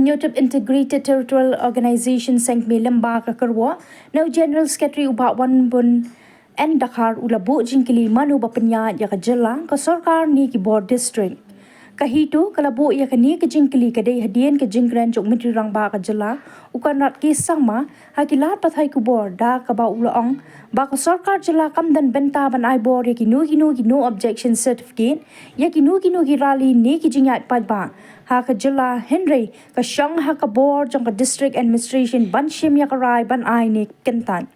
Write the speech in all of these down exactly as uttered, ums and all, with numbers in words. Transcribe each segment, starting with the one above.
Hynñiewtrep Integrated Territorial Organization Seng Kmie lyngba ka kyrwoh na u General Secretary u Bah Wanbun N Dkhar u la buh jingkylli mano ba pynïaid ïa ka jylla, ka sorkar ne ki bor district. Ka HITO ka la buh ïa kane ka jingkylli ka dei hadien ka jingkren jong u Myntri Rangbah ka jylla u Conrad K Sangma ha ki lad pathai khubor, da kaba u la ong ba ka sorkar jylla kam don bynta ban ai bor ïa kino kino ki no objection certificate, ïa kino kino ki rally ne ki jingïaid paidbah ha ka jylla, hynrei ka shong ha ka bor jong ka district administration ban shim ïa ka rai ban ai ne kyntait.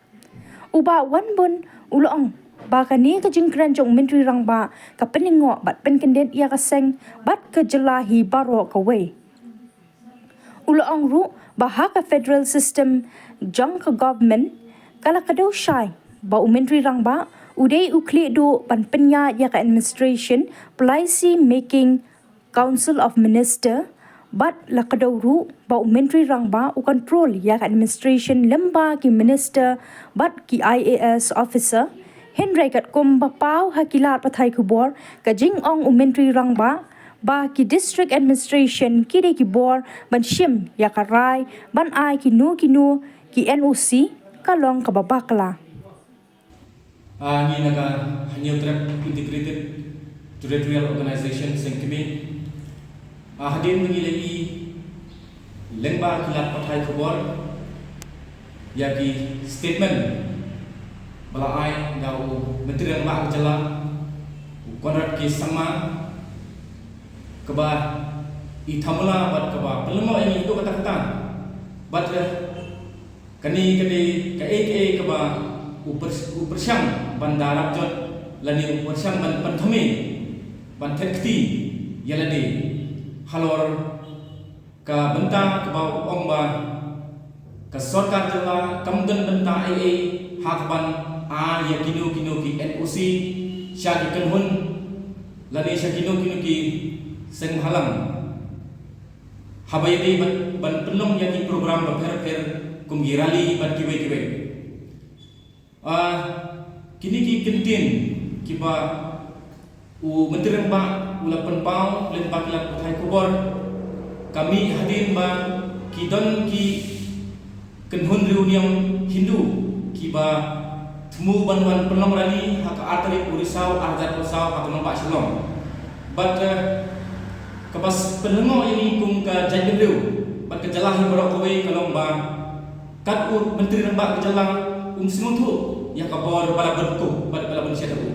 U Bah Wanbun u la ong ba kane ka jingkren jong u Myntri Rangbah ka pynlyngngoh bad pynkyndit ïa ka seng bad ka jylla hi baroh kawei. U la ong ruh ba ha ka federal system jong ka government ka la kdew shai ba u Myntri Rangbah u dei u khlieh duh ban pynïaid ïa ka administration, policy making, Council of Minister, bad la kdew ruh ba u Myntri Rangbah u control ïa ka administration lyngba ki minister bad ki I A S officer. Hynrei katkum ba paw ha ki lad pathai khubor, ka jingong u Myntri Rangbah ba ki district administration ki dei ki bor ban shim ïa ka rai ban ai kino kino ki N O C ka long kaba bakla. Ah, ngi na ka Hynñiewtrep Integrated Territorial Organization Seng Kmie. Ah, hadien ba ngi la ïohi lyngba ki lad pathai khubor ïa ki statement ba la ai da u Myntri Rangbah ka jylla u Conrad K Sangma, kaba i thamula bad kaba pynlyngngoh ïa ngi haduh katta katta. Bad, eh, kane ka dei kaei kaei kaba u pyr-, u pyrshang ban da rap jot lane u pyrshang ban pynthame, ban thep kti ïa lade halor ka bynta kaba u ong ba ka sorkar jylla kam don bynta ei ei ha kaban ai ïa kino kino ki N O C sha ki kynhun lane sha kino kino ki seng bhalang. Haba ïadei ban, ban pynlong ïa ki program bapher bapher kum ki rally bad kiwei kiwei. Ah, kine ki kyntien kiba u Myntri Rangbah u la pynpaw lyngba ki lad pathai khubor ka mih hadien ba ki don ki kynhun riewniam Hindu kiba thmu ban wan pynlong rally ha ka ar tarik u Risaw ar hajar arphew saw ha ka nongbah Shillong. Bad, eh, kaba pynlyngngoh ïa ngi kum ka jaitbynriew bad ka jylla hi baroh kawei ka long ba kat u Myntri Rangbah ka jylla um sngewthuh ïa ka bor ba la bynkup bad ba la bynsiat ha u.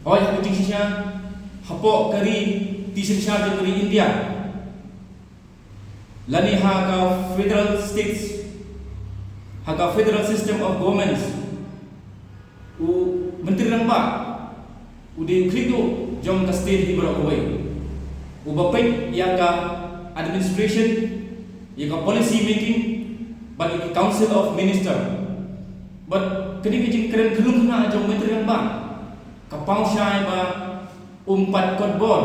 Hooid, ha ka jingshisha hapoh ka ri ti synshar jong ka ri India lane ha ka federal states, ha ka federal system of governments, u Myntri Rangbah u dei u khlieh duh jong ka state hi baroh kawei, uba peit ïa ka administration, ïa ka policy making bad ïa ka Council of Minister. Bad kane ka jingkren khyllung khynnah jong u Myntri Rangbah ka paw shai ba um pat kot bor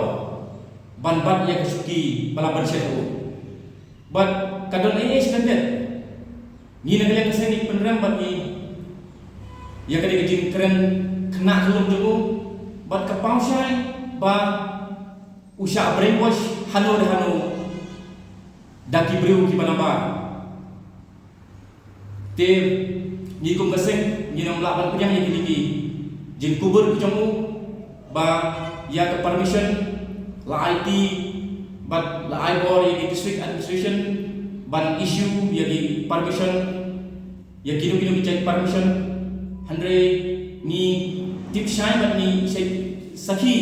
ban bat ïa ka shuki ba la bynsiat ha u. Bad ka don ei ei shisha, ngi na ka liang ka seng ngi pynrem bad ngi ïa kane ka jingkren khynnah khyllung jong u, bad ka paw shai ba u shah brainwash hano re hano da ki briew kiba nabar. Te ngi kum ka seng ngin ym lah ban pdiang ïa kine ki jingkubur ki jong u, ba ïa ka permission la ai ti bad la ai bor ïa ki district administration ban issue ïa ki permission, ïa kino kino ki jait permission. Hynrei ngi tip shai bad ngi shait sakhi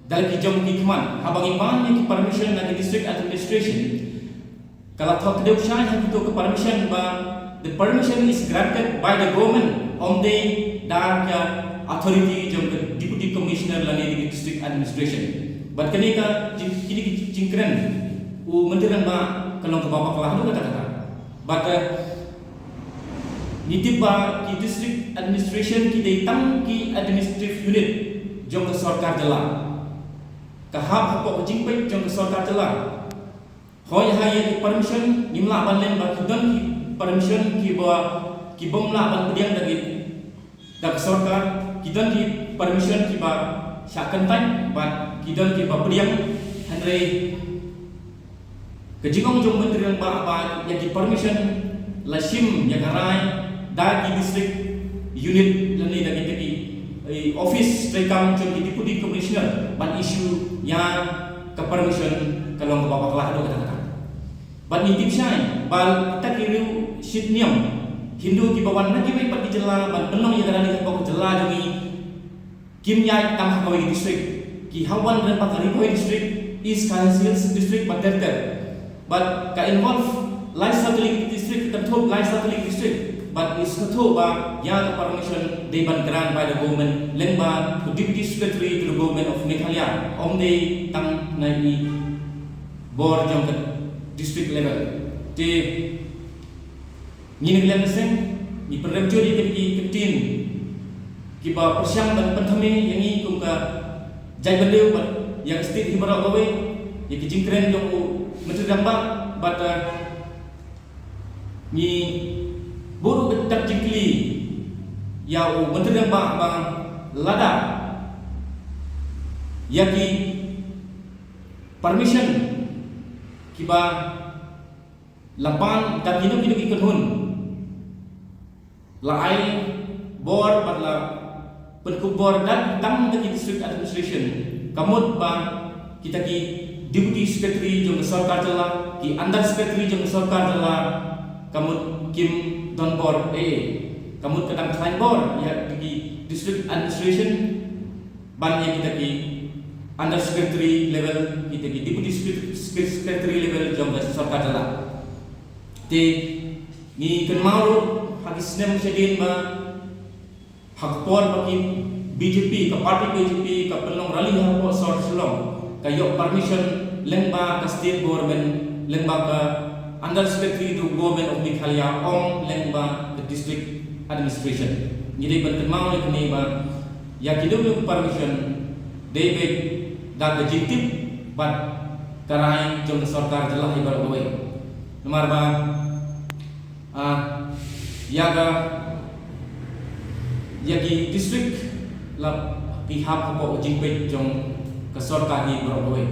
da la ki jong ki khmat haba ngi pan ïa ki permission na ki district administration. Ka la thoh kdew shai ha kito ki permission ba the permission is granted by the government, ym dei da ka authority jong ka deputy commissioner lane ka district administration. Bad kane ka jing-, kine ki jingkren u Myntri Rangbah ka long kaba bakla haduh katta katta. Bad, eh, ngi tip ba ki district administration ki dei tang ki administrative unit jong ka sorkar jylla. Ka hap hapoh ka jingpeit jong ka sorkar jylla. Hooid, ha ïa ki permission ngim lah ban len ba ki don ki permission kiba, ki bym lah ban pdiang da ki, da ka sorkar, ki don ki permission kiba shah kyntait bad ki don kiba pdiang, hynrei Ka jingong jong Myntri Rangbah ba ïa ki permission la shim ïa ka rai da ki district unit lane da ki, da ki, eh, office treikam jong ki Deputy Commissioner ban issue ïa ka permission ka long kaba bakla haduh katta katta. Bad ngi tip shai ba kita ki riew shit niam Hindu kiba wan na kiwei pat ki jylla ban pynlong ïa ka rally hapoh ka jylla jong ngi kim ïaid tang ha kawei ka district. Ki hap wan lyngba ka Ri Bhoi District, East Khasi Hills District bad ter ter. Bad ka involve lai saw tylli ki district, ka kynthup lai saw tylli ki district. Bad ngi sngewthuh ba ïa ka permission dei ban grant by the government lyngba ka Deputy Secretary to the Government of Meghalaya. Ym dei tang na i bor jong ka district level. Te ngi na ka liang ka seng ngi pynrem jur ïa ki ktien kiba pyrshang ban pynthame ïa ngi kum ka jaitbynriew bad ïa ka state hi baroh kawei, ïa ki jingkren jong u Myntri Rangbah bad, uh, ngi buh ruh ka jingkylli ïa u Myntri Rangbah ba lada ïa ki permission kiba la pan da kino kino ki kynhun la ai bor bad la pynkup bor da tang da ki district administration, ka mut ba kita ki deputy secretary jong ka sorkar jylla, ki under secretary jong ka sorkar jylla, ka mut kim don bor eh, ka mut ka dang khlaiñ bor ïa ki district administration ban ïa kita ki under secretary level, kita ki deputy secretary level jong ka sorkar jylla. Te ngi kynmaw ruh ha ki snem shadien ba ha ka por ba ki B J P, ka party B J P ka pynlong rally hapoh sor Shillong, ka ïoh permission lyngba ka state government, lyngba ka under secretary to government of Meghalaya, ym lyngba ka district administration. Ngi dei ban kynmaw ïa kane ba ïa kino kino permission dei beit da ka jingtip bad ka rai jong ka sorkar jylla hi baroh kawei. Namar ba, ah, ïa ka, ïa ki district la ki hap hapoh ka jingpeit jong ka sorkar hi baroh kawei.